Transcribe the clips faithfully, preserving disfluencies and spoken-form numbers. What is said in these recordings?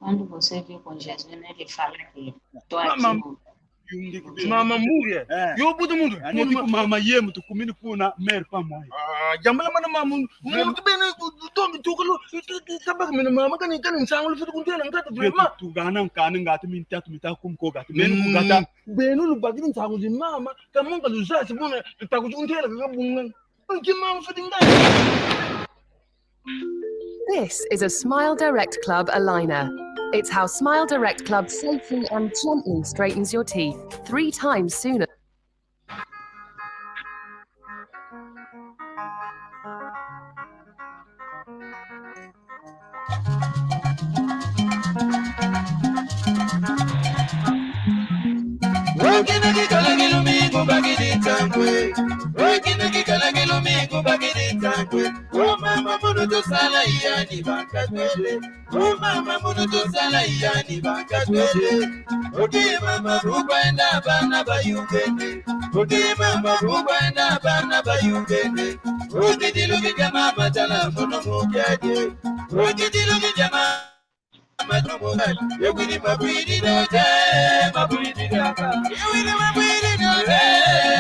Quando você viu com Jesus, né, ele fala que tô aqui. Mama, mama, mulher. É. Yo buta muntu. Ani tipo mama yemu tukumini kuna mer pa mãe. Ah, jambala mana mama. Mama que bem, tu tu tu kalo. Sabak mina mama kan kan sangu lu fitu kunte nang kata. Betu tu gana kan ngata minta tu mita kum ko gata. Benu ku gata. Benu lu bagin sangu di mama. Kamu kalu sa si buna taku kunte la ka bunga. Anki mama fitu ngai. This is a Smile Direct Club aligner. It's how Smile Direct Club safely and gently straightens your teeth three times sooner. Okina kikala kilumingu bakidi ntankwe. Okina kikala kilumingu bakidi ntankwe. O mama munu tusala yani bakatwele. O mama munu tusala yani bakatwele. Odi mama bukwenda bana bayungene. Odi mama bukwenda bana bayungene. Odi diluki ja mama tala munu mukiadi. Odi diluki ja mama. Yewiri mabwiri dote, mabwiri daka. Yewiri mabwiri dote,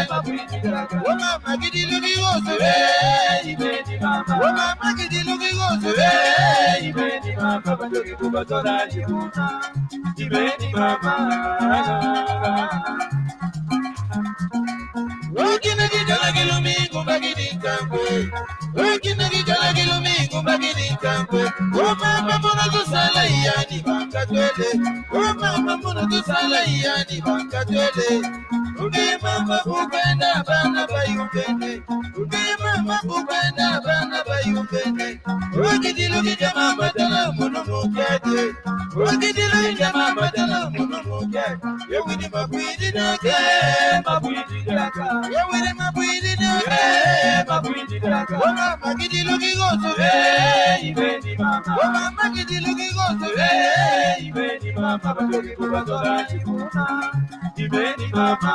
mabwiri daka. O mama kidi luki gozo, eh, ibeni mama. O mama kidi luki gozo, eh, ibeni mama. Batoki kubatora jibuna, ibeni mama. Okina kikala kilumingu bakidi ntankwe. Okina kikala kilumingu bakidi ntankwe. O mama munu tusala yani bakatwele. O mama munu tusala yani bakatwele. Udi mama bukwenda bana bayungene. Udi mama bukwenda bana bayungene. Udi diluki ja mama tala munu mukiadi. Udi diluki ja mama tala munu mukiadi. Yewiri mabwiri daka, mabwiri daka. Yewiri mabwiri daka, mabwiri daka. O mama kidi luki gozo, eh, ibeni mama. O mama kidi luki gozo, eh, ibeni mama. Batoki kubatora jibuna, ibeni mama.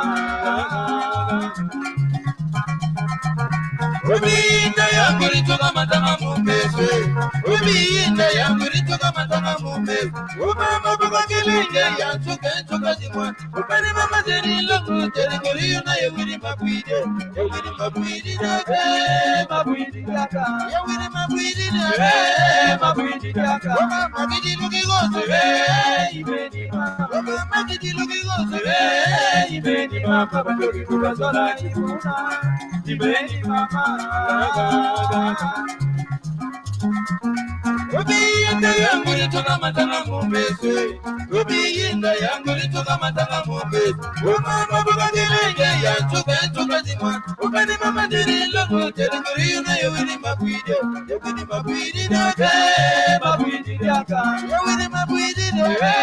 Obinda yanguri toka matanga mumeswe. Obinda yanguri toka matanga mumeswe. O mama baba kelenge ya nsuka nsuka zimwa. Upani mama zeri longo zeri koriyo na yewiri mabwiri. Yewiri mabwiri daka, mabwiri daka. Yewiri mabwiri daka, mabwiri daka. O mama kidi luki gozo, eh, ibeni mama. O mama kidi luki gozo, eh, ibeni mama. Batoki kubatora jibuna, ibeni mama. Obinda yanguri toka matanga mumeswe. Obinda yanguri toka matanga mumeswe. O mama baba kelenge ya nsuka nsuka zimwa. Upani mama zeri longo zeri koriyo na yewiri mabwiri. Yewiri mabwiri daka, mabwiri daka. Yewiri mabwiri daka,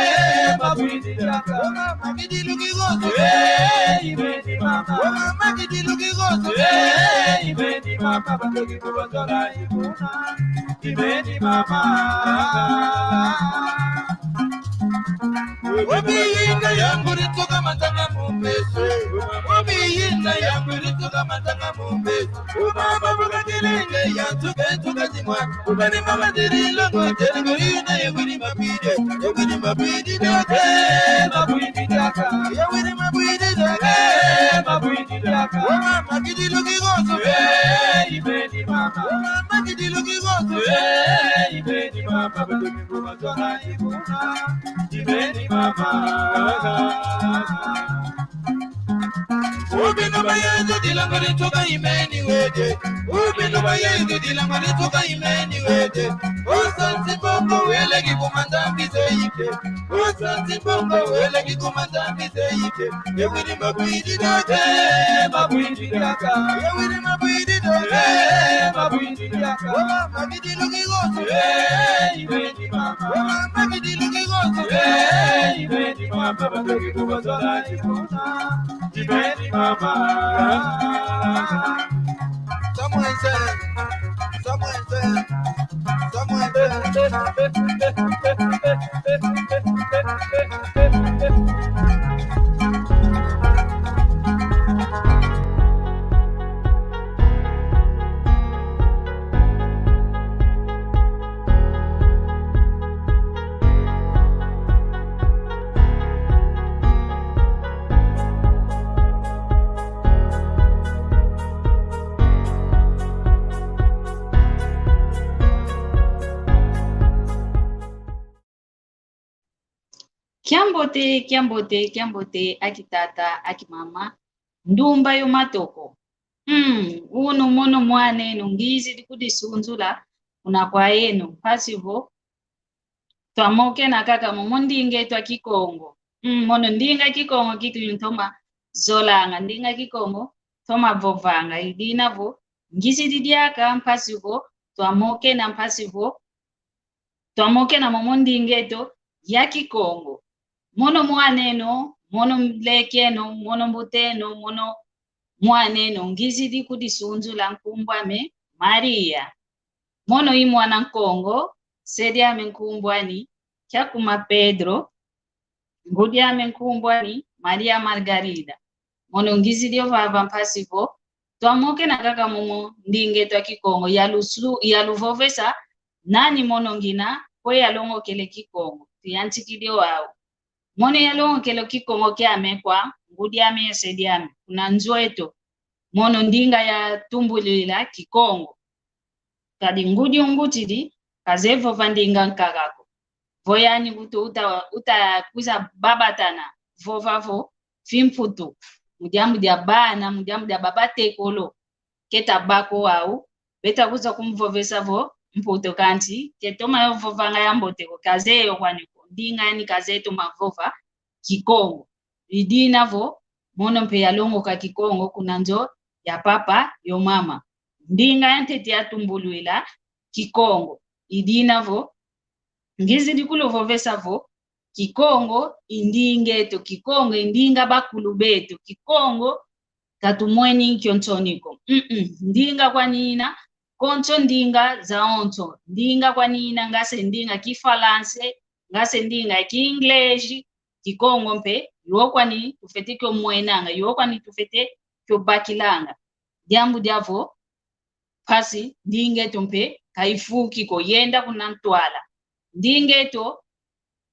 mabwiri daka. O mama kidi luki gozo, eh, ibeni mama. O mama kidi luki gozo, eh, ibeni mama. Batoki kubatora jibuna, ibeni mama. Obinda yanguri toka matanga mumeswe. Obinda yanguri toka matanga mumeswe. O mama baba kelenge ya nsuka nsuka zimwa. Upani mama zeri longo zeri koriyo na yewiri mabwiri. Yewiri mabwiri daka, mabwiri daka. Yewiri mabwiri daka, mabwiri daka. O mama kidi luki gozo, eh, ibeni mama. O mama kidi luki gozo, eh, ibeni mama. Batoki kubatora jibuna, ibeni mama. Ubino bayezu dilangori toka imeni wede. Ubino bayezu dilangori toka imeni wede. Osansi bongo wele ki kumanda mbize ike. Osansi bongo wele ki kumanda mbize ike. Yewiri mabwiri daka, mabwiri daka. Yewiri mabwiri daka, mabwiri daka. O mama kidi luki gozo, eh, ibeni mama. O mama kidi luki gozo, eh, ibeni mama. Batoki kubatora jibuna, ibeni mama. Samwense, samwense, samwense. Kiambote, kiambote, kiambote, akitata, akimama, ndumba yo matoko. Mm, unu mono mwan'eno ngizidi kudisunzula kuna kwa eno, mpasi vo twamokena kaka momo nding'eto a Kikongo. Mm, mono ndinga Kikongo kikili ntoma zolanga, ndinga Kikongo ntoma vovanga, i dina vo ngizidi diaka mpasi vo twamokena, mpasi vo twamokena momo nding'eto ya Kikongo. Mono mwan'eno, mono nlek'eno, mono mbut'eno, mono mwan'eno ngizidi kudisunzula, nkumbu ame Maria. Mono i mwana Nkongo, se diame nkumbu ani Kiakuma Pedro, ngudi ame nkumbu ani Maria Margarida. Mono ngizidi ovava mpasi vo twamokena kaka momo nding'eto a Kikongo, yalusulu, yaluvovesa nani mono ngina, kwe yalongokele Kikongo, tuyantikidi wau. Mono yalongokele Kikongo kiame kwa ngudi ame ye se diame, kuna nzo eto, mono ndinga yatumbulwila Kikongo. Kadi ngudi ungutidi, kazeye vova ndinga nkaka ko. Vo yani kutu uta, uta kwiza babatana, vova vo fimputu. Mu diambu dia bana, mu diambu dia babatekolo, keta bako wau, beta kwiza kumvovesa vo mputu, kansi ketoma yo vovanga yambote ko, kazeye yo kwani ko. Ndinga yani kazeye toma vova Kikongo. I dina vo mono mpe yalongoka Kikongo kuna nzo ya papa yo mama. Ndinga yantete yatumbulwila Kikongo. I dina vo ngizidi kuluvovesa vo Kikongo i nding'eto, Kikongo i ndinga bakulu beto, Kikongo katumweni nkio nsoni ko. Mm-mm. Ndinga kwani ina konso ndinga zawonso. Ndinga kwani ina, nga se ndinga Kifalanse, nga se ndinga Kiinglesi, Kikongo mpe, yo kwani tufwete kio mwenanga, yo kwani tufwete kio bakilanga. Diambu diavo, mpasi nding'eto mpe kaifuki ko, yenda kuna ntwala. Nding'eto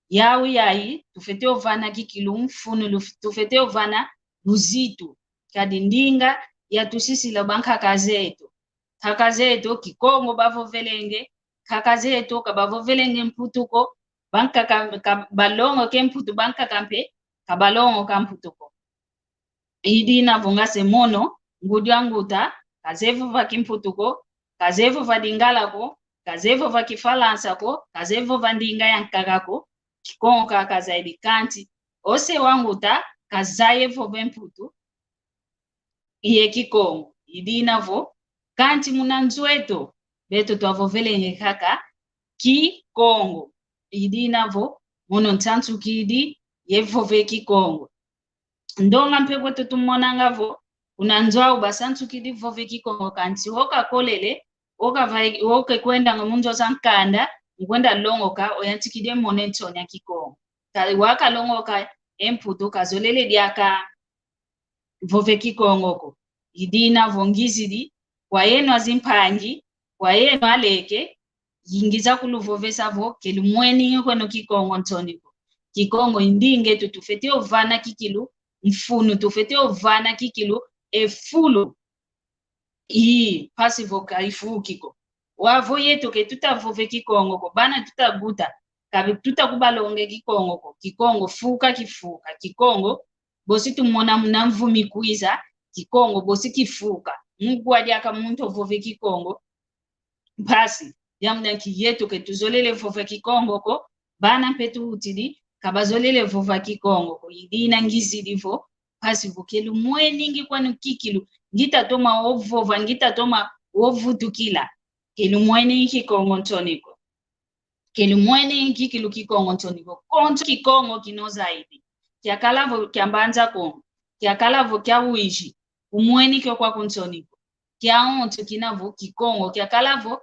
yau yayi, tufwete ovana kikilu mfunu, luf-, tufwete ovana luzitu. Kadi ndinga yatusisila bankaka zeto. Nkaka zeto Kikongo bavovelenge, nkaka zeto kabavovelenge Mputu ko, bankaka ka-, balongoke Mputu, bankaka mpe kabalongoka Mputu ko. I dina vo nga se mono, ngudi a mbuta, kazeye vova Kimputu ko, kazeye vova Lingala ko, kazeye vova Kifalansa ko, kazeye vova ndinga ya nkaka ko, Kikongo kaka kazayidi. Kansi o se wa mbuta kazeye vova Mputu ye Kikongo. I dina vo, kansi muna nzo eto, beto twavovelenge kaka Kikongo. I dina vo, mono nsansukidi ye vova Kikongo. Ndonga mpe kweto tumonanga vo, kuna nzo au basansukidi vova Kikongo, kansi o kakolele, o kava-, o kekwendanga mu nzo za nkanda, nkwenda longoka, oyantikidi e mona e nsoni a Kikongo. Ka-, wakalongoka e Mputu, kazolele diaka vova Kikongo ko. I dina vo ngizidi, kwa yeno azimpangi, kwa yeno aleke, ngiza kuluvovesa vo, kelumweni kweno Kikongo nsoni ko. Kikongo i nding'eto, tufwete ovana kikilu mfunu, tufwete ovana kikilu e fulu. Ii, mpasi vo kaifuki ko. Wau vo yeto ke tutavova Kikongo ko, bana tutaguta, ka tuta kubalonga Kikongo ko. Kikongo fuka kifuka. Kikongo, bosi tumona muna mvu mikwiza, Kikongo bosi kifuka. Mu ngwa diaka muntu ovova Kikongo, mpasi, diambu dia nki? Yeto ke tuzolele vova Kikongo ko, bana mpe tuutidi, kabazolele vova Kikongo ko. I dina ngizidi vo, mpasi vo kelumweni ngi kwani kikilu, ngita toma ovova, ngita toma ovutukila. Kelumweni Kikongo nsoni ko. Kelumweni kikilu Kikongo nsoni ko. Konso Kikongo kino zaidi. Kiakala vo kia Mbanza Kongo, kiakala vo kia Uíge, kumweni kio kwaku nsoni ko. Kiawonso kina vo Kikongo, kiakala vo,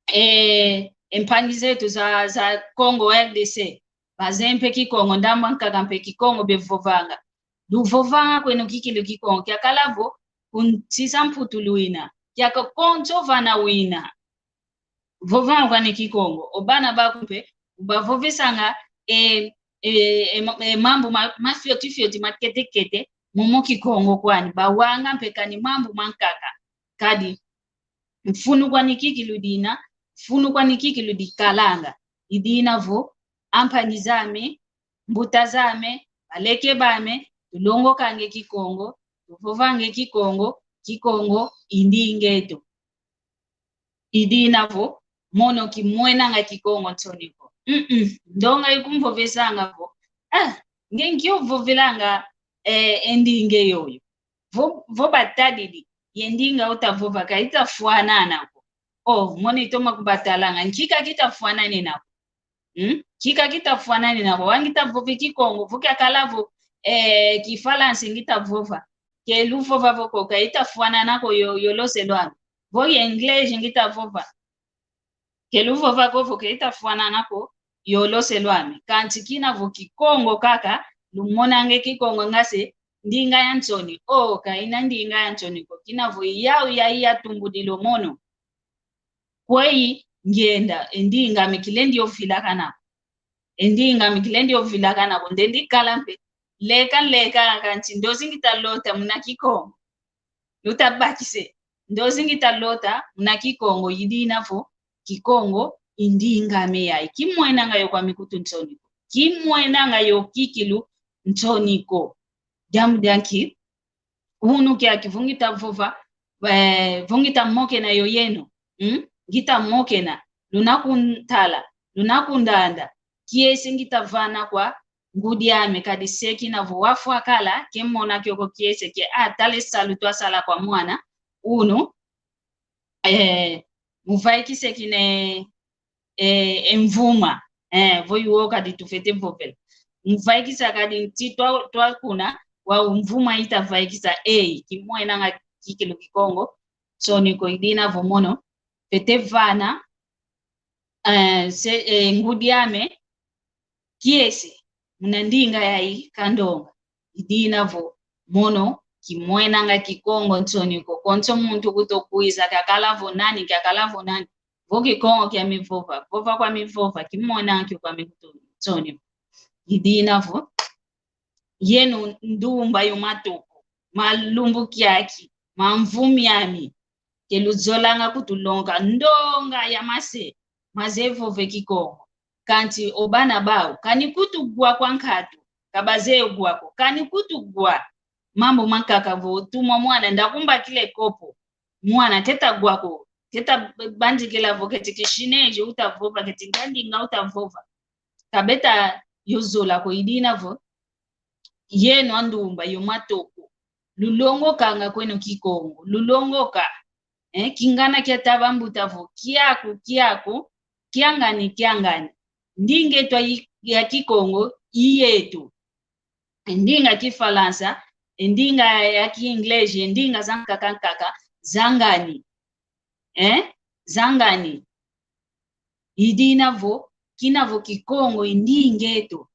eh, e mpangi zeto za, za Congo R D C, bazeye mpe Kikongo, ndambu ankaka mpe Kikongo bevovanga. Luvovanga kweno kikilu Kikongo, kiakala vo ku nsi za Mputu luina, kiaka konso vana wina. Vovanga kwani Kikongo, o bana baku mpe, ubavovesanga, e, e, e, ma-, e, mambu ma, ma fioti fioti, ma kete kete, momo Kikongo kwani, bawanga mpe kani mambu mankaka. Kadi, mfunu kwani kikilu dina, mfunu kwani kikilu dikalanga. I dina vo, ampangi zame, mbuta zame, baleke bame, tulongokange Kikongo, tuvovange Kikongo, Kikongo i ndinga eto. I dina vo, mono kimwenanga Kikongo nsoni ko. Mm-mm. Ndonga ikumvovesanga vo, ah, nge nkio vovelanga, eh, e ndinga yoyo. Vo, vo batadidi, ye ndinga utavova ka itafwanana ko. Oh, mono itoma kubatalanga, nki ka kitafwananina ko. Hmm? Nki ka kitafwananina ko. Wa ngita vova Kikongo, vo kiakala vo, eh, Kifalansa ngita vova. Ke luvova vo ko, ka itafwanana ko yo, yo lose lwame. Vo ye English ngita vova. Ke luvova ko vo ke itafwanana ko yo lose lwame. Kansi kina vo Kikongo kaka, lumonange Kikongo nga se ndinga ya nsoni. Oh, ka ina ndinga ya nsoni ko. Kina vo yau ya, yatumbudila o mono. Kweyi ngienda, e ndinga ame kilendi ovilakana ko. E ndinga ame kilendi ovilakana ko. Ndendi kala mpe. Leka, leka, kansi ndozi ngita lota muna Kikongo. Luta bakisa e. Ndozi ngita lota muna Kikongo, i dina vo Kikongo i ndinga ame yayi. Kimwenanga yo kwami kutu nsoni ko. Kimwenanga yo kikilu nsoni ko. Diambu dia nki? Unu kiaki vo ngita vova, eh, vo ngita mokena yo yeno. Hmm? Ngita mokena. Luna kuntala. Luna kundanda. Kiese ngita vana kwa ngudi ame, kadi se kina vo wafwa kala, ke mona kiokio kiese ke, ah, tala e salu twasala kwa mwana unu, eh, muvaikisa kina, eh, e mvuma, eh, vo yuo kadi tufete vovela. Muvaikisa kadi nti twa, twakuna, wau mvuma ita vaikisa, eh, kimwenanga kikilu Kikongo nsoni ko, i dina vo mono fete vana, eh, se, eh, ngudi ame, kiese muna ndinga yayi kandonga. I dina vo mono kimwenanga Kikongo nsoni ko. Konso muntu kuto kwiza, kiakala vo nani, kiakala vo nani. Vo Kikongo kiami vova, vova kwami vova, kimwenanga kio kwami kutu nsoni ko. I dina vo yeno ndumba yo matoko, malumbu kiaki, mamvu miami, ke luzolanga kutulonga ndonga ya mase, maze vova e Kikongo. Kansi o bana bau, kani kutu gwa kwa nkatu, ka baze gwa ko, kani kutu gwa. Mambu mankaka vo, tuma mwana, ndakumbakila e kopo. Mwana, keta gwa ko, keta bandikila vo, keti Kishinezi uta vova, keti ndinga uta vova. Ka beta yo zola ko, i dina vo yeno andumba yo matoko, lulongokanga kweno Kikongo, lulongoka. Eh, kingana kiata bambuta vo, kiaku, kiaku, kiangani, kiangani. Ndinga eto ya Kikongo i yeto. Ndinga Kifalansa, ndinga ya Kiinglesi, ndinga zankaka nkaka, zangani. Eh? Zangani. I dina vo, kina vo Kikongo i ndinga eto.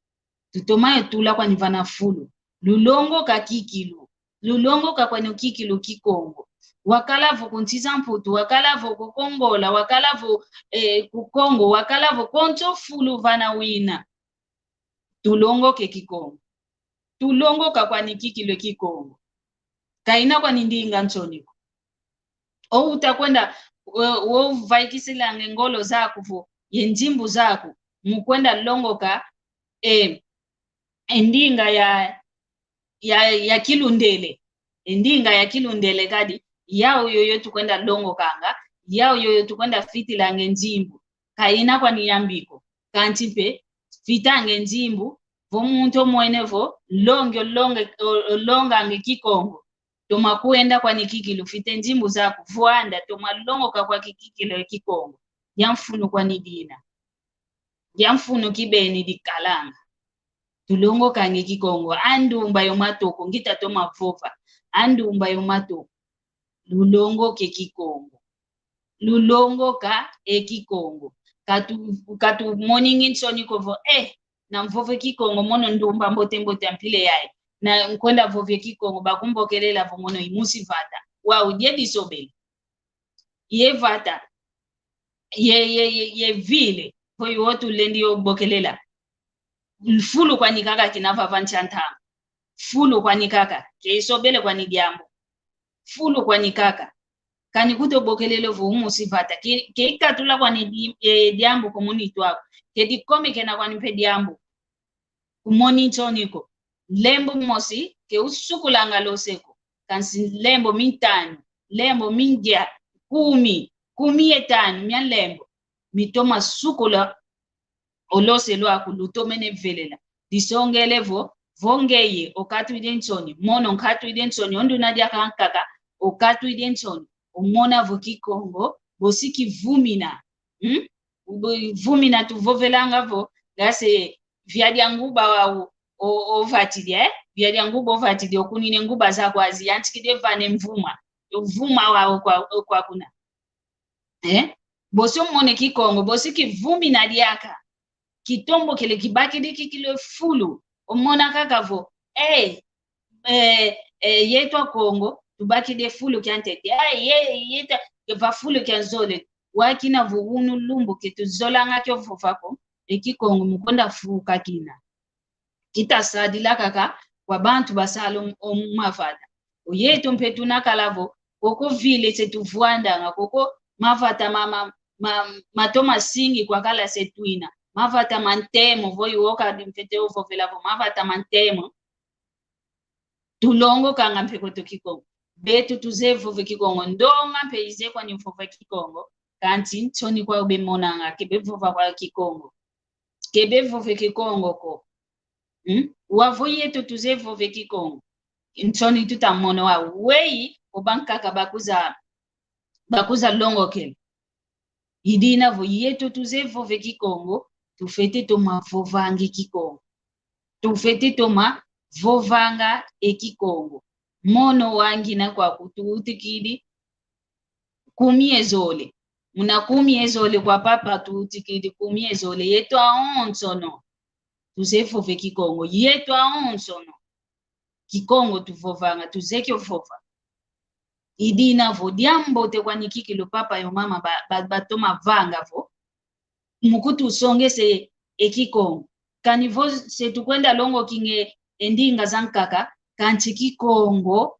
Tutoma yo tula kwani vana fulu. Lulongoka kikilu. Lulongoka kwani kikilu Kikongo. Wakala vo ku nsi za Mputu, wakala vo ku Kongola, wakala vo, eh, ku Kongo, wakala vo konso fulu vana wina. Tulongoka e Kikongo. Tulongoka kwani kikilu e Kikongo. Ka ina kwani ndinga nsoni ko. O uta kwenda, o, o vaikisilange ngolo zaku vo, ye nzimbu zaku, mu kwenda longoka, e, e ndinga ya, ya, ya Kilundele. E ndinga ya Kilundele kadi, yau yoyo tukwenda longokanga, yau yoyo tukwenda fitilange nzimbu. Ka ina kwani yambi ko. Kansi mpe, fitange nzimbu, vo muntu omwene vo, longi olonge, o, olongange Kikongo. Toma kwenda kwani kikilu, fite nzimbu zaku, vwanda, toma longoka kwaki kikilu e Kikongo. Dia mfunu kwani dina. Dia mfunu kibeni dikalanga. Tulongokange Kikongo. Andumba yo matoko, ngita toma vova. Andumba yo matoko. Lulongoka e Kikongo. Lulongoka e Kikongo. Katu, katumoningi nsoni ko vo, eh, na mvova e Kikongo, mono ndumba mbote mbote a mpila yayi. Na nkwenda vova e Kikongo, bakumbokelela vo mono i musi vata. Wau, die disobele. Ye vata. Ye, ye, ye, ye vile. Vo i wo tulendi yo bokelela. Fulu kwani kaka kina vava nsi a ntama. Fulu kwani kaka. Ke isobele kwani diambu. Fulu kwani kaka. Kani kuto bokelele vo umusi vata. Ke, ke ikatula kwani di, eh, diambu ko mu nitu aku. Ke dikomekena kwani mpe diambu. kumoni nsoni ko. Nlembo mosi ke usukulanga lose ko. Kansi nlembo mintanu, nlembo mindia, kumi, kumi ye tanu mia nlembo, mitoma sukula o lose lwaku lutomene velela. Disongele vo, vo ngeye okatwidi nsoni, mono nkatwidi nsoni, o nduna diaka nkaka, okatwidi nsoni, omona vo Kikongo bosi kivumina. Hmm? Vumina tuvovelanga vo, ngase via dia nguba wau o, ovatidi, eh? Via dia nguba ovatidi, okunine nguba zaku azi, yantikidi vane mvuma. Mvuma wau kwa, kwa kuna. Eh? Bosi omone Kikongo bosi kivumina diaka. Kitombokele, kibakidi kikilu e fulu. Omona kaka vo, eh, eh, eh, yeto Akongo tubakidi e fulu kia ntete. Eh, ye, yeto, va fulu kia nzole. Wakina vo unu lumbu ke tuzolanga kio vova ko, e Kikongo mu kwenda fuka kina. Kita sadila kaka kwa bantu basala o, o mavata. O yeto mpe tuna kala vo, koko vile se tuvwandanga, koko mavata ma, ma, ma, matoma singi kwa kala se twina. Mavata ma ntemo, vo iwo kadi mfete ovovela vo, mavata ma ntemo. Tulongokanga mpe kweto Kikongo. Beto tuzeye vova Kikongo. Ndonga mpe izeye kwani vova Kikongo. Kansi nsoni kwau bemonanga, ke bevova kwau Kikongo. Ke bevova Kikongo ko. Hmm? Wau vo yeto tuzeye vova Kikongo, nsoni tuta mona wau. Weyi o bankaka bakuza, bakuza longokela. I dina vo yeto tuzeye vova Kikongo, tufete toma vovanga e Kikongo. Tufete toma vovanga e Kikongo. Mono wangina kwaku tuwutikidi kumi ye zole. Muna kumi ye zole kwa papa tuwutikidi kumi ye zole. Yeto awonsono tuzeye vova e Kikongo. Yeto awonsono Kikongo tuvovanga, tuzeye kio vova. I dina vo diambote kwani kikilu papa yo mama ba, ba, batoma vanga vo, mu kutusongesa e Kikongo. Kani vo se tukwenda longokinga e ndinga zankaka, kansi Kikongo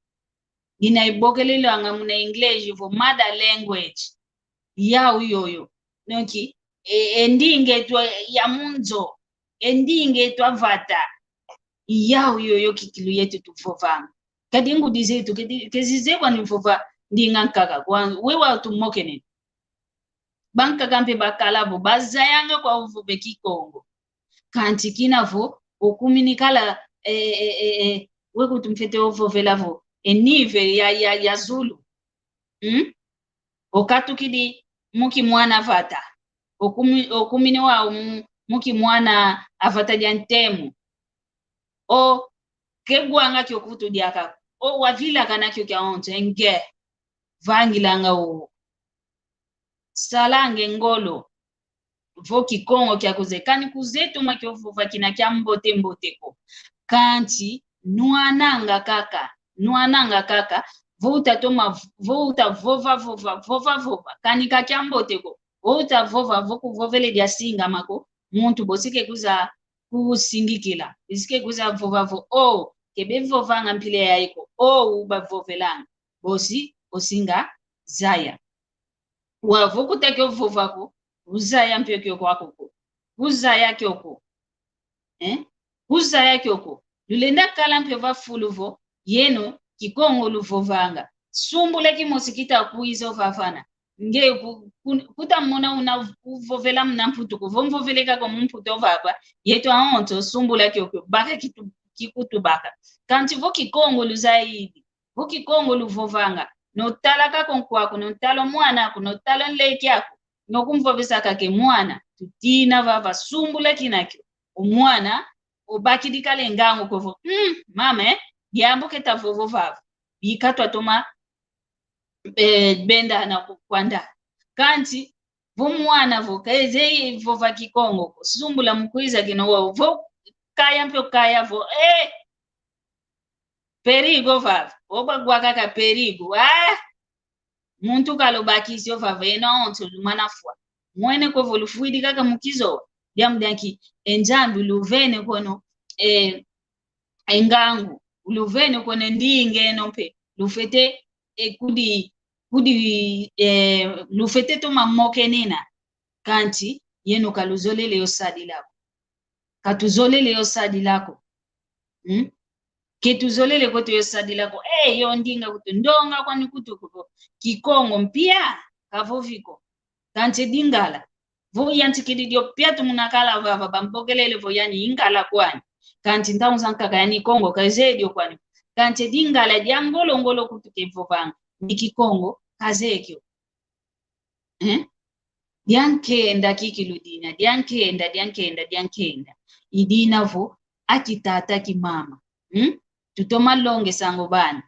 ngina ibokelelwanga muna English vo mother language. Yau yoyo. Donc, e, e ndinga eto ya mu nzo, e ndinga eto a vata, i yau yoyo kikilu yeto tuvovanga. Kadi ngudi zeto ke di, ke zizeye kwani vova ndinga nkaka, kwa, weyi wau tumokene. Bankaka mpe bakala vo bazayanga kwau vova e Kikongo. Kansi kina vo okumini kala, eh, eh, eh, eh, weyi kutu mfete ovovela vo e nível ya, ya, ya zulu. Hmm? Okatukidi mu kimwana vata. Okumi, okumini wau mu, mu kimwana a vata dia ntemo. O kegwanga kio kutu diaka. O wavilakana kio kiawonso, e nge. Vangilanga o. Salanga e ngolo. Vo Kikongo kia kuzeye. Kani kuzeye toma kio vova kina kia mbote mbote ko. Kansi nwananga kaka. Nwananga kaka. Vo uta toma, vo uta vova, vova, vova, vova. Kani ka kia mbote ko. Vo uta vova, vo kuvovele dia singama ko. Muntu bosi kekuza kusingikila. Bosi kekuza vova vo, oh, ke bevovanga mpila yayi ko. Oh, ubavovelanga. Bosi, osinga zaya. Wau vo kuta kio vova ko, uzaya mpe kio kwaku ko. Uzaya kio ko. Eh? Uzaya kio ko. Lulenda kala mpe va fulu vo, yeno, Kikongo luvovanga. Sumbula kimosi kita kwiza ovavana. Nge ku, ku, kuta mona una uvovela muna Mputu ko, vo mvovele kaka mu Mputu ovava, yeto awonso sumbula kiokio, baka kitu, kikutubaka. Kansi vo Kikongo luzayidi, vo Kikongo luvovanga, notala kaka o nkwaku, notala o mwana aku, notala o nleke aku, nokumvovesa kaka e mwana, tutina vava, sumbula kina kio. O mwana, obakidi kala e ngangu ko vo, mm, mama, eh, diambu keta vovo vava. Bika twatoma, eh, benda na ku, kwanda. Kansi, vo mwana vo, kayizeye vova Kikongo ko, sumbula mu kwiza kina wau, vo kaya mpe kaya vo, eh, perigo vava, obagwa kaka perigo, ah, muntu kalubakisi ovava, eno awonso lumana fwa. Mwene ko vo lufwidi kaka mu kizowa, diambu dia nki, e Nzambi luvene kono, eh, e ngangu, luvene kono e ndinga eno mpe, lufwete, eh, kudi, kudi, eh, lufwete toma mokenena, kansi, yeno kaluzolele yo sadila ko. Katuzolele yo sadila ko. Hmm? Ketuzolele kwetu yo sadila ko. Eh, yo ndinga kutu ndonga kwani kutu kuko. Kikongo mpia, kavovi ko. Kanti Lingala. Vo yantikidi dio piatu muna kala vava bambokelele vo yani Lingala kwani. Kanti ntangu zankaka yani Kongo kazeye dio kwani. Kanti Lingala dia ngolo ngolo kutu kevovanga. Ni Kikongo kazeye kio. Eh? Diankenda kikilu dina, diankenda, diankenda, diankenda. I dina vo, aki tata ki mama. Hmm? Tutoma longa e sangu bana.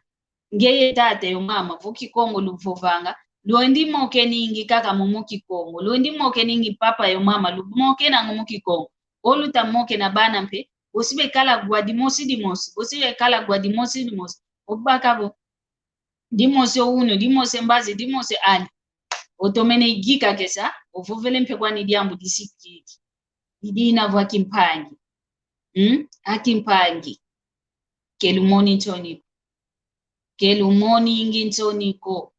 Ngeye tata yo mama, vo Kikongo luvovanga. Lwendi mokeningi kaka momo Kikongo. Lwendi mokeningi papa yo mama, lumokenanga momo Kikongo. O luta mokena bana mpe, bosi bekala gwa dimosi dimosi, bosi bekala gwa dimosi dimosi. Obaka vo, dimosi o unu, dimosi e mbazi, dimosi e ali. Otomene igika kesa, ovovele mpe kwani diambu disikiki. I dina vo akimpangi. Hmm? Akimpangi. Kelumoni nsoni ko. Kelumoningi nsoni ko.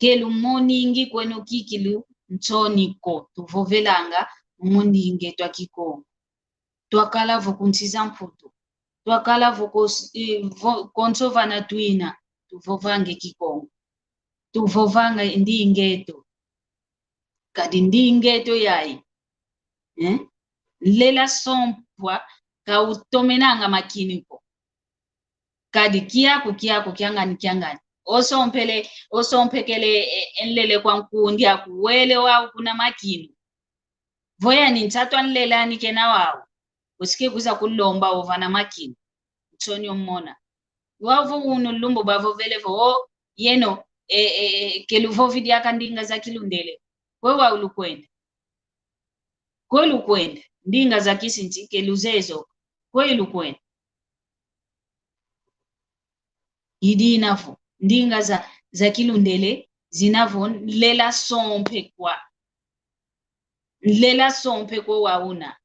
Kelumoningi kweno kikilu nsoni ko. Tuvovelanga mu ndinga eto a Kikongo. Twakala vo ku nsi za Mputu. Twakala vo ko, eh, vo-, konso vana twina. Tuvovanga e Kikongo. Tuvovanga ndinga eto. Kadi ndinga eto yayi. Eh? Nlela sompwa kautomenanga makinu ko. Kadi kiaku, kiaku, kiangani, kiangani. Osompele, osompekele, eh, e nlele kwa nkundi aku wele wau kuna makinu. Vo yani nsatu a nlele ani kena wau. Bosi kekwiza kulomba ovana makinu. Nsoni omona. Wau vo unu lumbu bavovele vo, o, yeno, e, e, e, keluvovi diaka ndinga za Kilundele. Kwe wau lukwenda. Kwe lukwenda. Ndinga za kisinti keluzeye zo. Kwe lukwenda. I dina vo. Ndinga za, za Kilundele, zina vo, nlela sompekwa. Nlela sompekwa wau una.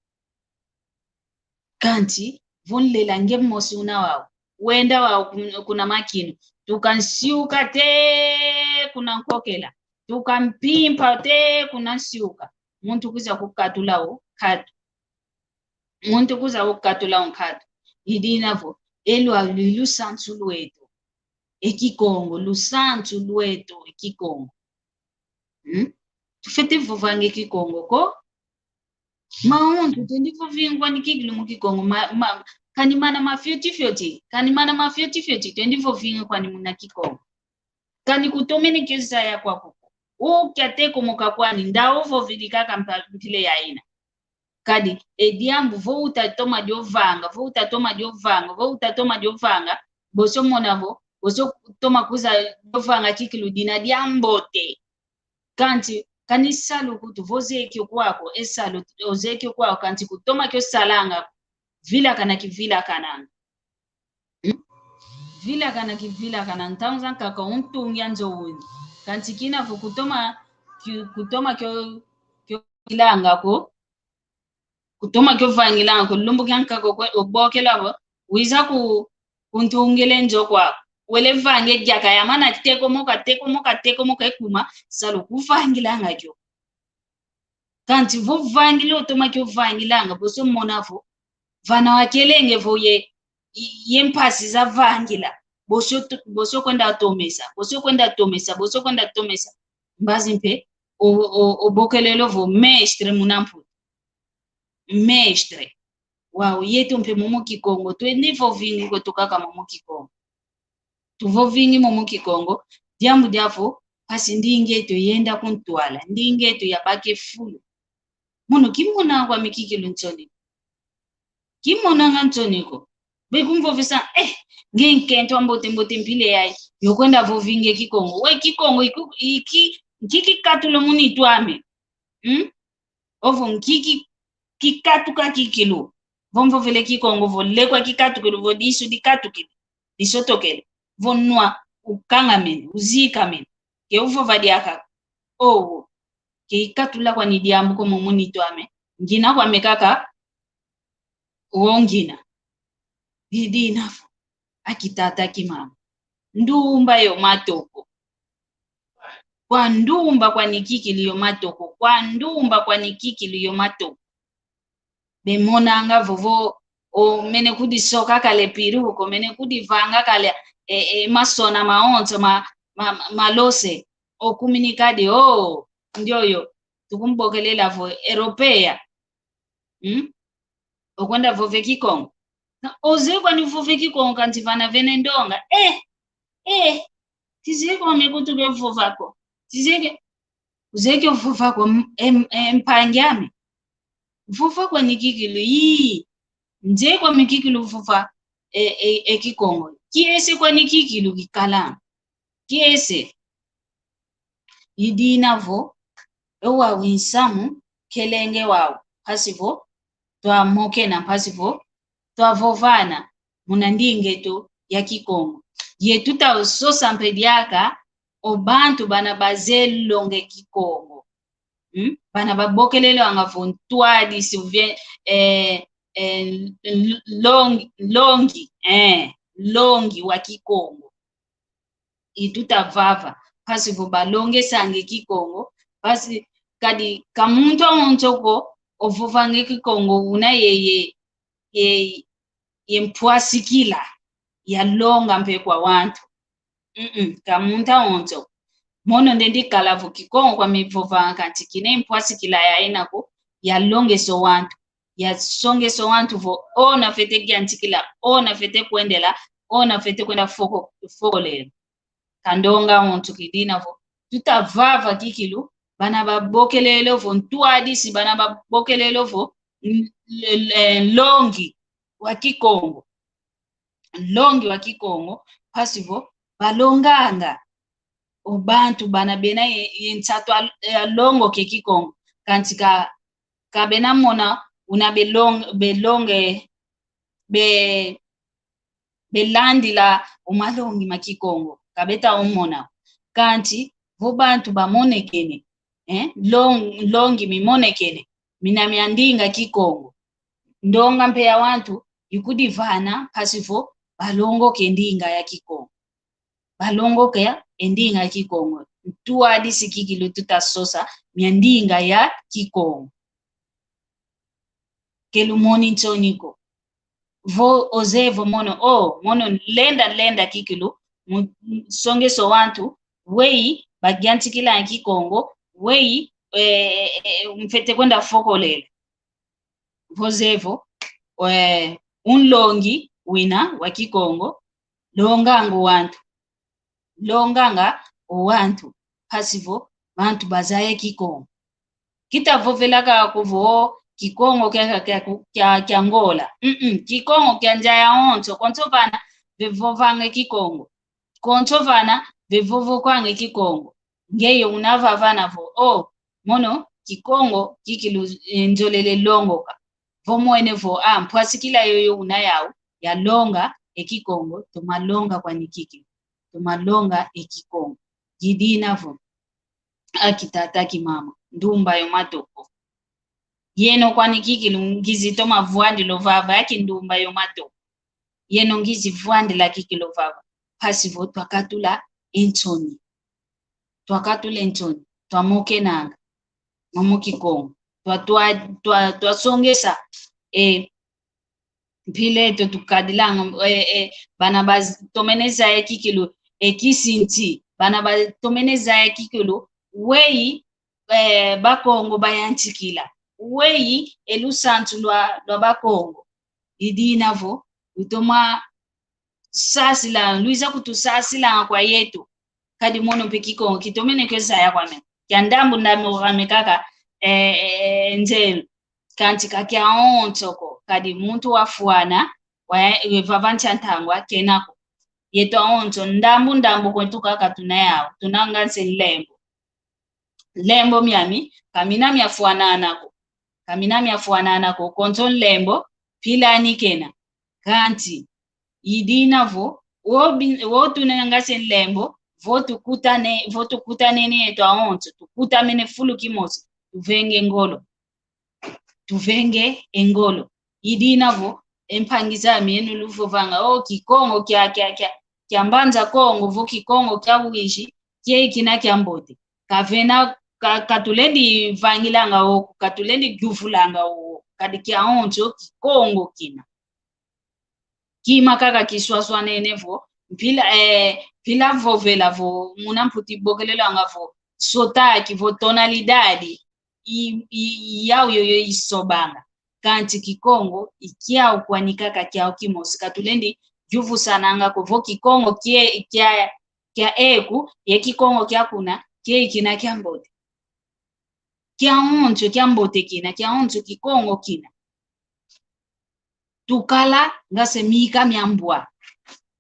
Kanti, vo nlela nge mosi una wau. Wenda wau kun-, kuna makinu. Tukansiuka te kuna nkokela. Tukampimpa te kuna nsiuka. Muntu kwiza kukatula o nkatu. Muntu kwiza kukatula o nkatu. I dina vo, e lwa lu-, lusansu lweto. E Kikongo, lusansu lweto, e Kikongo. Hmm? Tufwete vovanga e Kikongo ko. Mauntu, twendi vovingi kwani kikilu mu Kikongo. Ma, ma, kani mana mafioti fioti. Kani mana mafioti fioti. Twendi vovingi kwani muna Kikongo. Kani kutomene kio zaya kwaku ko. Ukia te komoka kwani, nda ovovili kaka mpa-, mpila yayina. Kadi, e diambu, vo utatoma diovanga, vo utatoma diovanga, vo utatoma diovanga, bosi omona vo, bosi otoma kwiza diovanga kikilu dina diambote. Kanti, kani salu kutu, vo ozeye kio kwaku, e salu, ozeye kio kwaku, kanti kutoma kio salanga, vilakana kivilakananga. Hmm? Vilakana kivilakana, ntangu zankaka untungi a nzo wuni. Kanti kina vo kutoma, ki-, kutoma kio, kio ilanga ko, kutoma kio vangilanga ko, lumbu kiankaka ko, obokela vo, wiza ku, kuntungila e nzo kwaku. Wele vange diaka yamana tekomoka, tekomoka, tekomoka ekuma, salu kuvangilanga kio. Kanti vo vangila otoma kio vangilanga, bosi omona vo, vana wakelenge vo ye, ye mpasi za vangila. Bosi oto-, bosi okwenda tomesa, bosi okwenda tomesa, bosi okwenda tomesa. Mbazi mpe, o, o, obokelele vo mestre muna Mputu. Mestre. Wau, yeto mpe momo Kikongo, twendi vovingi kweto kaka momo Kikongo. Tuvovingi momo Kikongo, diambu diavo, mpasi ndinga eto yenda kuntwala, ndinga eto yabaka e fulu. Mono kimonanga kwami kikilu nsoni. Kimonanga nsoni ko. Bekumvovesa, eh, nge nkento a mbote mbote mpila yayi, yokwenda vovingi e Kikongo. We Kikongo, iku-, iki, nki kikatula mu nitu ame. Hmm? Ovo nki ki-, kikatuka kikilu. Vo mvovele Kikongo, vo lekwa kikatukilu, vo disu dikatukile, disotokele. Vo nwa, ukangamene, uzikamene. Ke uvova diaka. Owo. Ke ikatula kwani diambu ko momo mu nitu ame. Ngina kwame kaka. Wo ngina. Didi navo. Aki tata, aki mama. Ndumba yo matoko. Kwa ndumba kwani kikilu yo matoko. Kwa ndumba kwani kikilu yo matoko. bemonanga vovo, o mene kudisoka kale peruca, o mene kudivanga kale, e, e, masona mawonso ma, ma, ma, malose, o kuminika de, o, ndioyo, tukumbokelela vo, Europeia. Hmm? Okwenda vova e Kikongo. Na, ozeye kwani vova e Kikongo kanti vana vena e ndonga. Eh, eh, tizeye kwa me kutu ke vova ko. Tizeye ke, uzeye ke vova ko, m-, em-, em-, mpangi ame. Vova kwani kikilu, ii. Nzeye kwame kikilu vova e, e, e Kikongo. Kiese kwani kikilu kikala. Kiese. I dina vo, e wau i nsamu, kelenge wau, mpasi vo twamokena, mpasi vo twavovana muna ndinga eto ya Kikongo. Ye tutasosa mpe diaka o bantu bana bazeye longa e Kikongo. Hmm? Bana babokelelwanga vo ntwadisi, ou bien, eh, eh, l-, long-, longi, eh, longi wa Kikongo. I tutavava, mpasi vo balongesanga e Kikongo, mpasi kadi ka muntu awonso ko ovovanga e Kikongo una ye, ye, ye, ye mpwasikila ya longa mpe kwa wantu. Mm-mm, ka muntu awonso. Mono nde ndikala vo Kikongo kwame vovanga kanti kina ye mpwasikila ya ina ko, ya longesa o wantu, ya songesa o wantu vo, ona fwete yantikila, ona fwete kwendela, ona fwete kwenda foko-, fokolela. Ka ndonga awonso ke i dina vo tutavava kikilu, bana babokelele vo ntwadisi, bana babokelele vo n-, l-, l-, longi wa Kikongo. Longi wa Kikongo, mpasi vo balonganga o bantu bana bena ye, ye nsatu a, a longoka e Kikongo. Kanti ka, ka bena mona una belong-, belonge, be, belandila o malongi ma Kikongo. Ka beta umona. Kanti vo bantu bamonekene, eh, long-, longi mimonekene, mina mia ndinga Kikongo. Ndonga mpe ya wantu ikudivana mpasi vo balongoka e ndinga ya Kikongo. Balongoka e ndinga ya Kikongo. Ntwadisi kikilu tutasosa mia ndinga ya Kikongo. Ke lumoni nsoni ko. Vo ozeye vo mono, o, mono lenda, lenda kikilu, mu-, mu-, songesa o wantu, weyi bayantikila Kikongo, weyi, eh, eh, eh, mfwete kwenda fokolela. Vo ozeye vo, eh, unlongi wina wa Kikongo, longanga o wantu. Longanga o wantu, mpasi vo bantu bazaya Kikongo. Kita vovela kaka ko vo Kikongo kia, kia, kia, kia, kia Angola. Mm-mm, Kikongo kia nza yawonso, konso vana vevovanga Kikongo. Konso vana vevovokwanga Kikongo. Ngeye una vavana vo, o, mono Kikongo kikilu, eh, nzolele longoka. Vo mwene vo, a, mpwasikila yoyo una yau, yalonga e Kikongo, toma longa kwani kikilu. Toma longa e Kikongo. I dina vo, aki tata, aki mama, ndumba yo matoko. Yeno kwani kikilu ngizi toma vwandila o vava, aki ndumba yo matoko. Yeno ngizi vwandila kikilu o vava. Mpasi vo twakatula e nsoni. Twakatula e nsoni. Twamokenanga. Momo Kikongo. Twa, twa, twa, twasongesa. E, mpila eto tukadilanga, e, e, bana batomene zaya kikilu, e, kisinti. Bana batomene zaya kikilu, weyi, e, Bakongo bayantikila. Weyi, e lusansu lwa, lwa Bakongo. I dina vo, lutoma sasila, lwiza kutusasila kwa yeto. Kadi mono mpe Kikongo, kitomene kio zaya kwame. Kia ndambu ndambu kwame kaka, e, e, e, nzelu. Kanti ka kiawonso ko, kadi muntu wafwana, wa, e, vava ntia ntangwa, kena ko. Yeto awonso, ndambu ndambu kwetu kaka tuna yau, tunanga nsi nlembo. Nlembo miami, ka mina miafwanana ko. Ka mina miafwanana ko, konso nlembo, mpila ani kena. Kanti, i dina vo, wo bi-, wo tunanga se nlembo, vo tukutane, vo tukutanene yeto awonso, tukutamene fulu kimosi, tuvenge ngolo. Tuvenge e ngolo. I dina vo, e mpangi zame, eno luvovanga, o, Kikongo kia, kia, kia, kia Mbanza Kongo, vo Kikongo kia wizi, kieki kina kiambote. Kavena, ka, ka tulendi vangilanga o, ka tulendi yuvulanga o. kadi kiawonso Kikongo kina. Kima kaka kiswaswanene vo, mpila, eh, mpila vovela vo, muna mputi bokelelanga vo, sotaque, vo tonalidade, i, i, i yau yoyo isobanga. Kansi Kikongo, i kiau kwani kaka kiau kimosi. Ka tulendi yuvusananga ko vo Kikongo kie, kia, kia eku, ye Kikongo kia kuna, kie kina kiambote. Kiawonso kiambote kina, kiawonso Kikongo kina. Tukala nga se mika mia mbwa.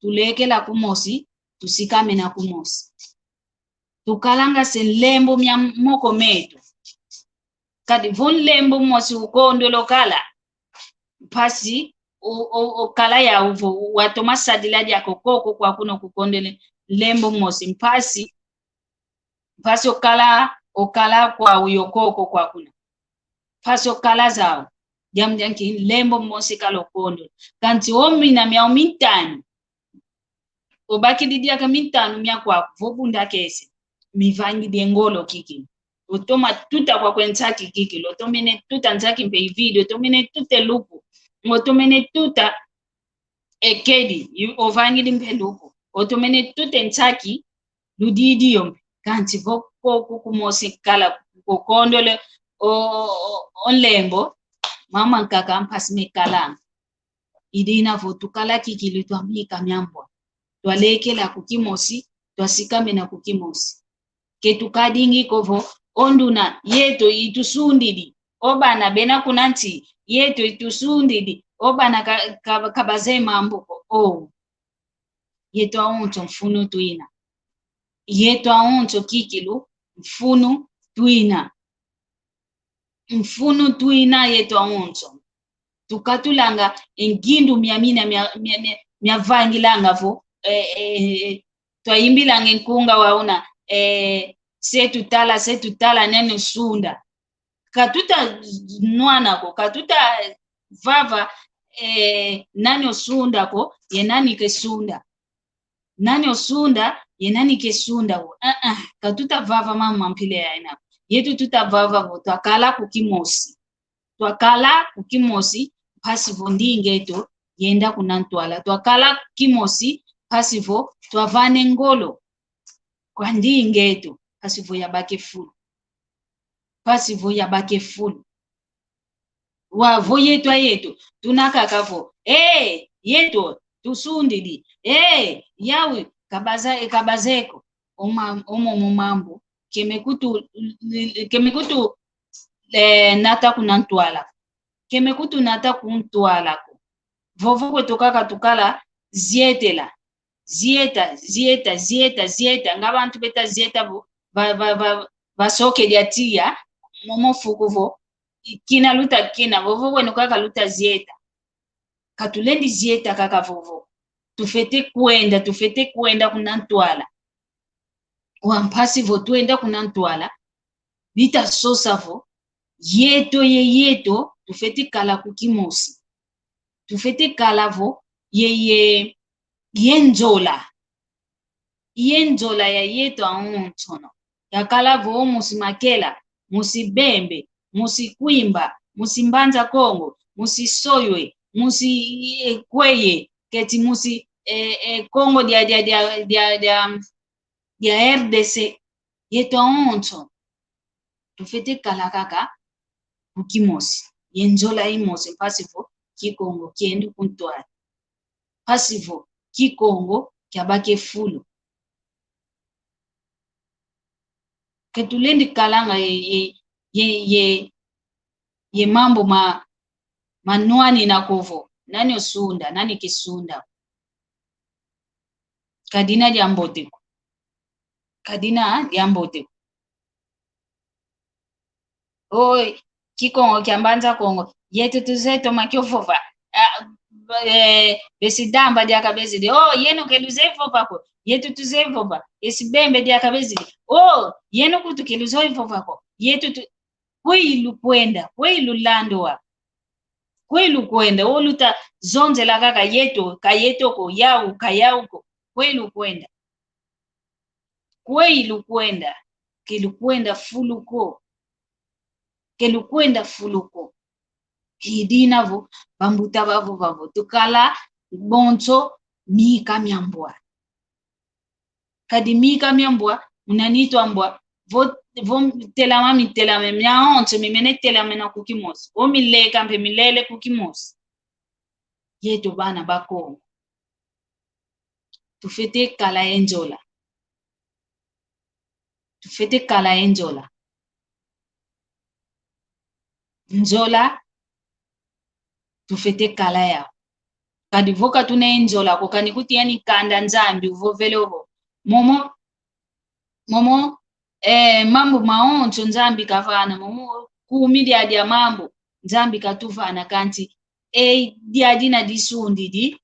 Tulekela kumosi, tusikamena kumosi. Tukalanga se nlembo mia moko meto. Kadi vo nlembo mosi ukondolo kala, mpasi o, o, okala yau vo, watoma sadila diaka koko kwa kuna kukondele nlembo mosi, mpasi, mpasi okala, okala kwau yo koko kwa kuna. Mpasi okala zau. Diambu dia nki? Nlembo mosi kala okondolo. Kansi o mina miau mitanu, obakidi diaka mitanu mia kwaku, vo bundakese, mivangidi e ngolo kikilu. Otoma tuta kwakwe nsaki kikilu, otomene tuta nsaki mpe i video, otomene tuta e luku, otomene tuta e kedi, i-, ovangidi mpe luku, otomene tuta e nsaki, ludidi yo mpe. Kansi vo ko-, ko-, kumosi kala kukondolo o, o, o, o nlembo, mama nkaka mpasi mekalanga. I dina vo tukala kikilu twa mika mia mbwa. Twalekela ku kimosi, twasikamena ku kimosi. Ke tukadingi ko vo, o nduna, yeto itusundidi. O bana bena kuna nsi, yeto itusundidi. O bana ka, ka, ka bazeye mambu ko. Oh. Yeto awonso mfunu twina. Yeto awonso kikilu, mfunu twina. Mfunu twina yeto awonso. Tukatulanga e ngindu mia mina mia, mia, mia, miavangilanga vo, eh, eh, eh, twayimbilanga e nkunga wa una, eh, se tutala, se tutala, nani osunda. Ka tuta nwana ko, ka tuta vava, eh, nani osunda ko, ye nani kesunda. Nani osunda, ye nani kesunda wo. Ah, ah, ka tuta vava mama mpila yayina ko. Yeto tuta vava vo, twakala ku kimosi. Twakala ku kimosi, mpasi vo ndinga eto yenda kuna ntwala. Twakala ku kimosi, mpasi vo twavana e ngolo kwa ndinga eto, mpasi vo yabaka e fulu. Mpasi vo yabaka e fulu. Wa vo yeto ayeto, tuna kaka vo, eh, yeto, tusundidi, eh, yawi, ka baza, ka bazeye ko, oma-, omo mo mambu, keme kutu, keme kutu, eh, nata kuna ntwala. Keme kutu nata ku ntwala ko. Vovo kweto kaka tukala zietela. Zieta, zieta, zieta, zieta. Nga bantu beta zieta vo, va, va, va, va soke dia tiya, momo fuku vo, kina luta kina, vovo weno kaka luta zieta. Ka tulendi zieta kaka vovo. Tufete kwenda, tufete kwenda kuna ntwala. Wa mpasi vo twenda kuna ntwala, bita sosa vo, yeto ye yeto, tufete kala ku kimosi. Tufete kala vo, ye, ye, ye nzola. Ye nzola ya yeto awonsono. Yakala vo musi Makela, musi Bembe, musi Kwimba, musi Mbanza Kongo, musi Soywe, musi, eh, Kweye, keti musi, eh, eh, Kongo dia, dia, dia, dia, dia, dia R D C. Yeto awonso. Tufete kala kaka ku kimosi. Ye nzola imosi mpasi vo Kikongo kienda ku ntwala. Mpasi vo Kikongo kiabaka e fulu. Ke tulendi kalanga ye, ye, ye, ye, ye mambu ma, manwanina ko vo, nani osunda, nani kesunda. Ka dina diambote ko. Ka dina diambote ko. Oi, Kikongo kia Mbanza Kongo. Yetu tuzeye toma kio vova. Ah, eh, besi Damba diaka bezidi. Oh, yenu ke luzeye vova ko. Yetu tuzeye vova. Esi Bembe diaka bezidi. Oh, yenu kutu ke luzeye vova ko. Yetu tu-, kwe ilukwenda, kwe ilulanda wa. Kwe ilukwenda, oluta zonzela kaka yeto, ka yeto ko, yau, ka yau ko. Kwe ilukwenda. Kwe ilukwenda, ke lukwenda fulu ko. Ke lukwenda fulu ko. I dina vo, bambuta bavova vo, tukala bonso mika mia mbwa. Kadi mika mia mbwa, muna nitu a mbwa, vo, vo telama mitelame, miawonso mimene telamena ku kimosi. Vo mileka mpe milele ku kimosi. Yeto bana ba Kongo, tufwete kala ye nzola. Tufwete kala ye nzola. Nzola, tufwete kala yau. Kadi vo ka tuna ye nzola ko, kani kutiya ni kanda Nzambi uvovele ovo. Momo, momo, eh, mambu mawonso Nzambi kavana, momo kumi dia, dia mambu Nzambi katuvana, kansi, eh, dia dina disundidi,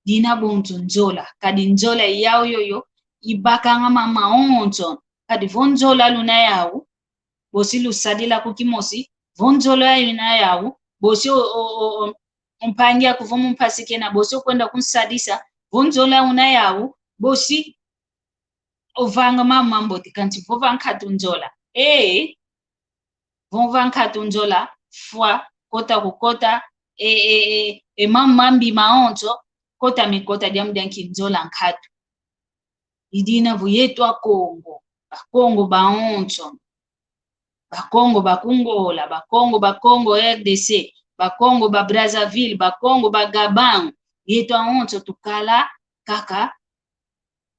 dina bonso nzola. Kadi nzola yau yoyo ibakanga mama onso. Kadi vo nzola luna yau, bosi lusadila ku kimosi. Vo nzola luna yau, bosi o, o, o, o, mpangi aku vo mumpasi kena, bosi okwenda kunsadisa. Vo nzola una yau, bosi ovanga mama mambote, kansi vo va nkatu nzola. Ee, vo va nkatu nzola, fwa, kota kukota, e, e, e, e mama mambi mawonso, kota mikota, diambu dia nki? Nzola nkatu. I dina vo yeto a Kongo, Bakongo bawonso, Bakongo ba ku Ngola, Bakongo, Bakongo R D C, Bakongo ba Brazzaville, Bakongo ba Gabon, yeto awonso tukala kaka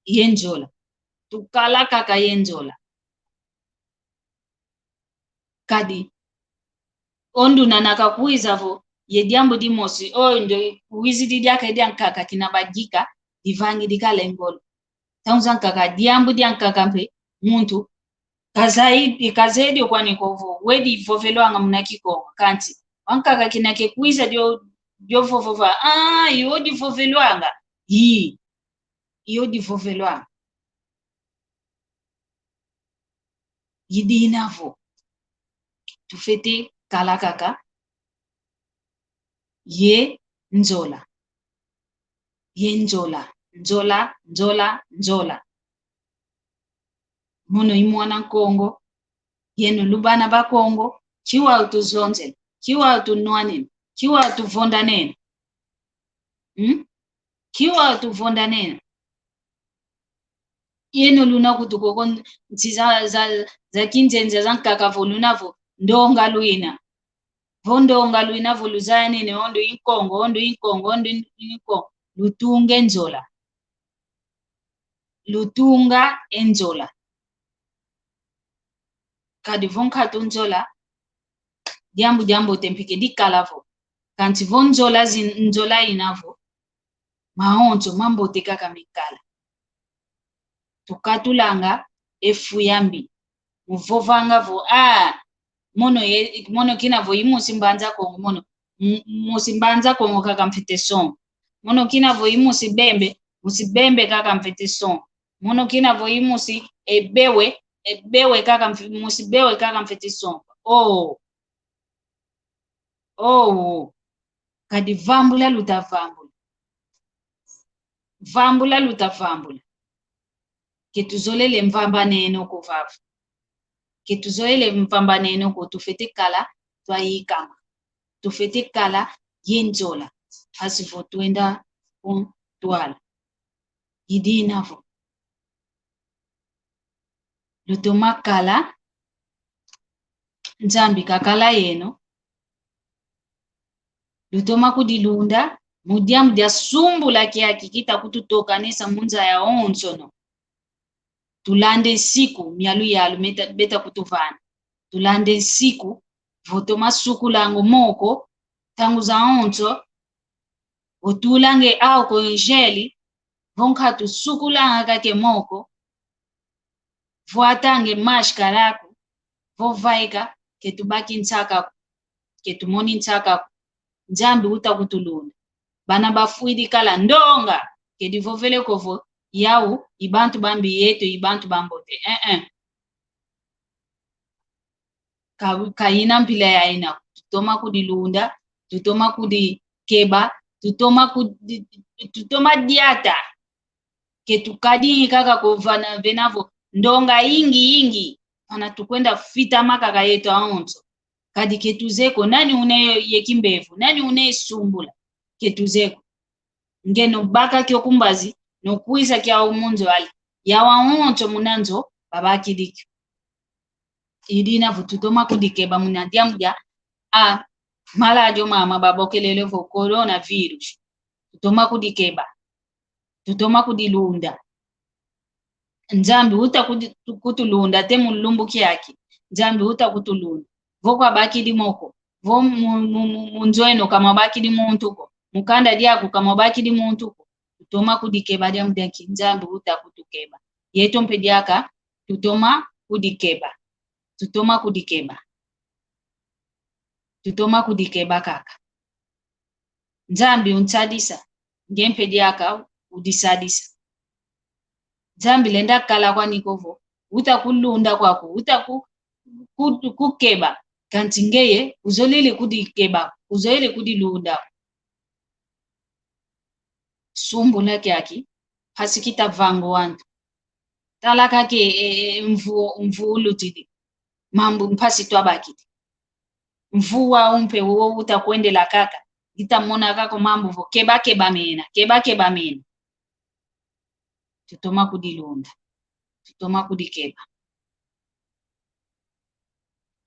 ye nzola. Tukala kaka ye nzola. Kadi o nduna na kakwiza vo ye diambu dimosi, o ndo wizidi diaka diankaka kina badika, divangidi kala e ngolo. Ntangu zankaka, diambu diankaka mpe muntu kazai-, kazeye dio kwani ko vo we divovelwanga muna Kikongo. Kansi wankaka kina kekwiza dio, dio vova vo, ah, yo divovelwanga. Ii, yo divovelwanga. I dina vo tufwete kala kaka ye nzola. Ye nzola, nzola, nzola, nzola. Mono i mwana Nkongo, yeno lu bana ba Kongo, ki wau tuzonzele, ki wau tunwanene, ki wau tuvondanene. Hmm? Ki wau tuvondanene. Yeno luna kutu koko nsi za, za, za kinzenza zankaka vo luna vo ndonga lwina. Vo ndonga lwina vo luzayanene, o ndo i Nkongo, o ndo i Nkongo, o ndo i Nkongo. Lutunge nzola. Lutunga e nzola. Kadi vo nkatu nzola, diambu diambote mpe ke dikala vo. Kansi vo nzola zin-, nzola ina vo, mawonso mambote kaka mikala. Tukatulanga e fu yambi. Muvovanga vo, ah, mono ye, mono kina vo i musi Mbanza Kongo, mono, m-, musi Mbanza Kongo kaka mfwete songa. Mono kina vo i musi Bembe, musi Bembe kaka mfwete songa. Mono kina vo i musi Ebewe, Ebewe kaka mf-, musi Bewe kaka mfwete songa. Oh. Oh, kadi vambula lutavambula. Vambula lutavambula. Ke tuzolele mvambaneno ko vava. Ke tuzolele mvambaneno ko, tufwete kala twayikama. Tufwete kala ye nzola. Mpasi vo twenda ku ntwala. I dina vo lutoma kala, Nzambi kakala yeno, lutoma kudilunda mu diambu dia sumbula kiaki kita kututokanesa mu nza yawonsono. Tulande nsiku, mialu-yalu meta-, beta kutuvana. Tulande nsiku, vo toma sukulanga moko ntangu zawonso, vo tulanga e álcool em gel, vo nkatu sukulanga kaka e moko, vwatanga e máscara aku, vo vaika, ke tubaki nsaka ko, ke tumoni nsaka ko. Nzambi uta kutulunda. Bana bafwidi kala ndonga, ke divovele ko vo yau i bantu bambi, yeto i bantu bambote. Eh, eh. Ka, ka ina mpila ya ina, tutoma kudilunda, tutoma kudikeba, tutoma kudi-, tutoma diata. Ke tukadingi kaka ko vana, vena vo ndonga yingi yingi, vana tukwenda fwitama kaka yeto awonso. Kadi ketuzeko, nani une ye kimbevo, nani une sumbula, ketuzeko. Ngeno baka kio ku mbazi, no kwiza kiau mu nzo ale. Yawa onso muna nzo, babakidi kio. I dina vo tutoma kudikeba muna diambu dia, a, maladi o mama babokelele vo coronavirus. Tutoma kudikeba. Tutoma kudilunda. Nzambi uta kudi-, kutulunda te mu lumbu kiaki. Nzambi uta kutulunda. Vo kwabakidi mo ko. Vo mu, mu, mu, mu nzo eno ka mwabakidi muntu ko. Mu kanda diaku ka mwabakidi muntu ko. Tutoma kudikeba diambu diaki Nzambi uta kutukeba. Yeto mpe diaka, tutoma kudikeba. Tutoma kudikeba. Tutoma kudikeba kaka. Nzambi unsadisa, nge mpe diaka udisadisa. Nzambi lenda kala kwani ko vo, uta kulunda kwaku, uta ku-, ku-, kukeba, kansi ngeye, uzolele kudikeba, uzolele kudilunda. Sumbula kiaki, mpasi kita vanga o wantu. Tala kaka e, e, e, mvu, mvu ulutidi. Mambu mpasi twabakidi. Mvu wau mpe wo uta kwendela kaka. Ngita mona kaka o mambu vo keba keba mena, keba keba mena. Tutoma kudilunda. Tutoma kudikeba.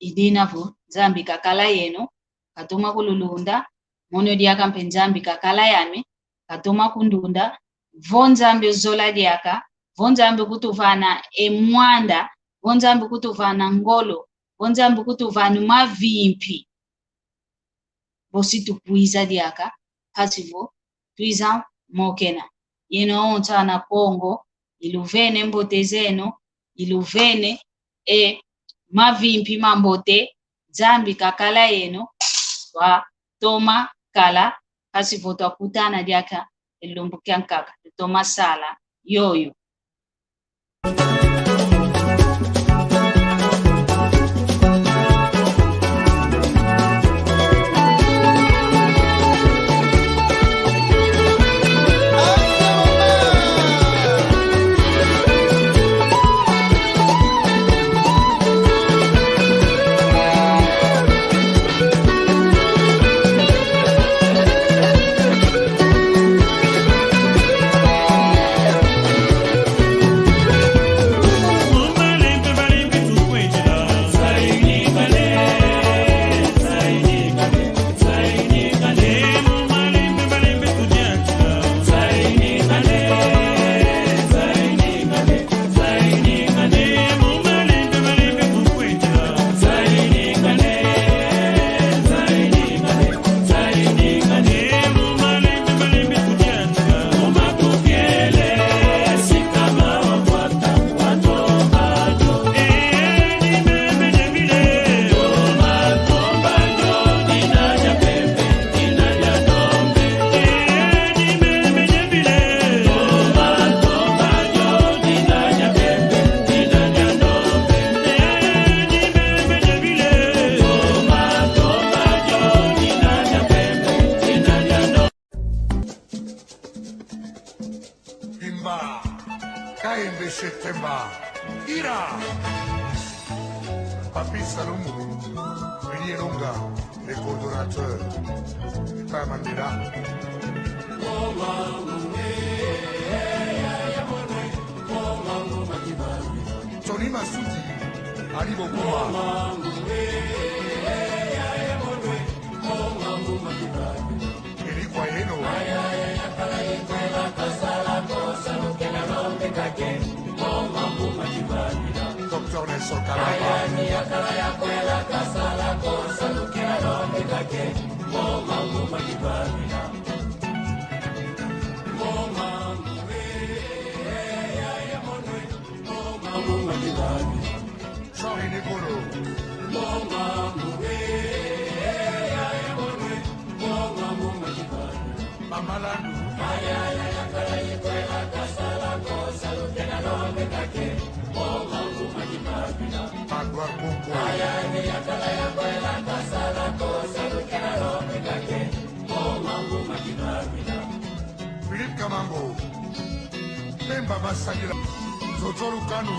I dina vo, Nzambi kakala yeno, katoma kululunda, mono diaka mpe Nzambi kakala yame, katoma kundunda, vo Nzambi ozola diaka, vo Nzambi kutuvana e mwanda, vo Nzambi kutuvana ngolo, vo Nzambi kutuvana mavimpi. Bosi tukwiza diaka, mpasi vo, twiza mokena. Yeno onso ana Kongo, iluvene mbote zeno, iluvene e mavimpi mambote, Nzambi kakala yeno, twatoma kala, mpasi vo twakutana diaka, e lumbu kiankaka, tutoma sala, yoyo. Bimba, Kaembe chez Temba, Ira, Papi Salumu, Willy Elonga, le coordonnateur, Papa Mandela. Tony Masuti, Ali Bokuma. Elikwa yeno. Docteur Nelson Kalamba. Sorry, Nekolo. Mama Landu. Magua Koko. Philippe Kamango. Pemba Basangila. Zozo Lukanu.